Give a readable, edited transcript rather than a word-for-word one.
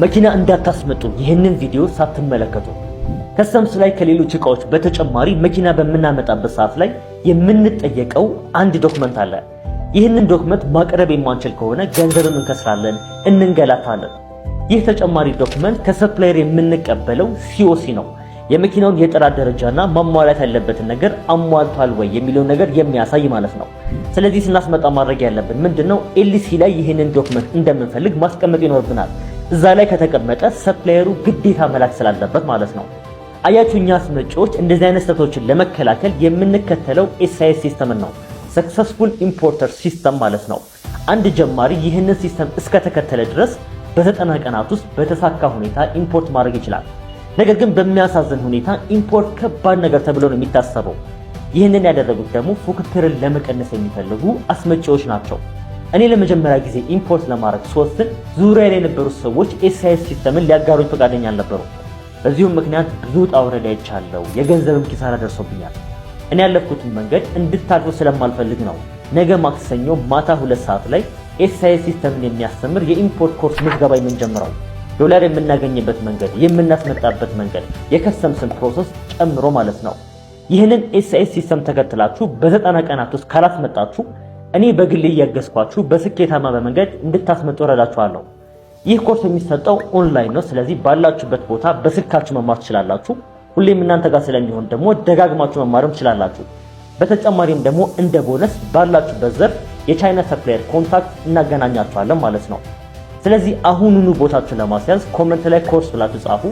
መኪና እንዳታስመጡ ይህንን ቪዲዮ ሳትመለከቱ። Customs ላይ ከሌሎች እቃዎች በተጨማሪ መኪና በምናመጣበት ሰዓት ላይ የምንጠየቀው አንድ document አለ። ይህንን document ማቅረብ የማንችል ከሆነ ገንዘብም እንከስራለን፣ እንንገላታለን። ይህ ተጨማሪ document ከ supplier የምንቀበለው COC ነው። የመኪናውን የጥራት ደረጃና ማሟላት ያለበትን ነገር አሟልቷል ወይ የሚለውን ነገር የሚያሳይ ማለት ነው። ስለዚህ ስናስመጣ ማድረግ ያለብን ምንድነው? LC ላይ ይህንን document እንደምንፈልግ ማስቀመጥ ይኖርብናል። እዛ ላይ ከተቀመጠ supplier ኡ ግዴታ መላክ ስላለበት ማለት ነው። አያችሁ፣ እኛ አስመጪዎች እንደዚህ አይነት ስህተቶችን ለመከላከል የምንከተለው SIS system ን ነው። Successful Importer System ማለት ነው። አንድ ጀማሪ ይህንን system እስከተከተለ ድረስ በ90 ቀናት ውስጥ በተሳካ ሁኔታ import ማድረግ ይችላል። ነገር ግን በሚያሳዝን ሁኔታ import ከባድ ነገር ተብሎ ነው የሚታሰበው። ይህንን ያደረጉት ደግሞ ፉክክርን ለመቀነስ የሚፈልጉ አስመጪዎች ናቸው። እኔ ለመጀመሪያ ጊዜ import ለማድረግ ስወስን ዙሪያዬ ላይ የነበሩት ሰዎች SIS system ን ሊያጋሩኝ ፈቃደኛ አልነበሩም። በዚሁም ምክንያት ብዙ ውጣ ውረድ አይቻለሁ። የገንዘብም ኪሳራ ደርሶብኛል። እኔ ያለፍኩትን መንገድ እንድታልፉ ስለማልፈልግ ነው ነገ ማክሰኞ ማታ 2 ሰዓት ላይ SIS system ን የሚያስተምር የ import course ምዝገባ የምንጀምረው። ዶላር የምናገኝበት መንገድ፣ የምናስመጣበት መንገድ፣ የ customs ን process ጨምሮ ማለት ነው። ይህንን SIS system ተከትላችሁ በ90 ቀናት ውስጥ ካላስመጣችሁ እኔ በግሌ እያገዝኳችሁ በስኬታማ በመንገድ እንድታስመጡ እረዳችኋለሁ። ይህ ኮርስ የሚሰጠው ኦንላይን ነው። ስለዚህ ባላችሁበት ቦታ በስልካችሁ መማር ትችላላችሁ። ሁሌም እናንተ ጋር ስለሚሆን ደግሞ ደጋግማችሁ መማርም ትችላላችሁ። በተጨማሪም ደግሞ እንደ ቦነስ ባላችሁበት ዘርፍ የቻይና supplier contact እናገናኛችኋለን ማለት ነው። ስለዚህ አሁኑኑ ቦታችሁን ለማስያዝ comment ላይ ኮርስ ብላችሁ ጻፉ።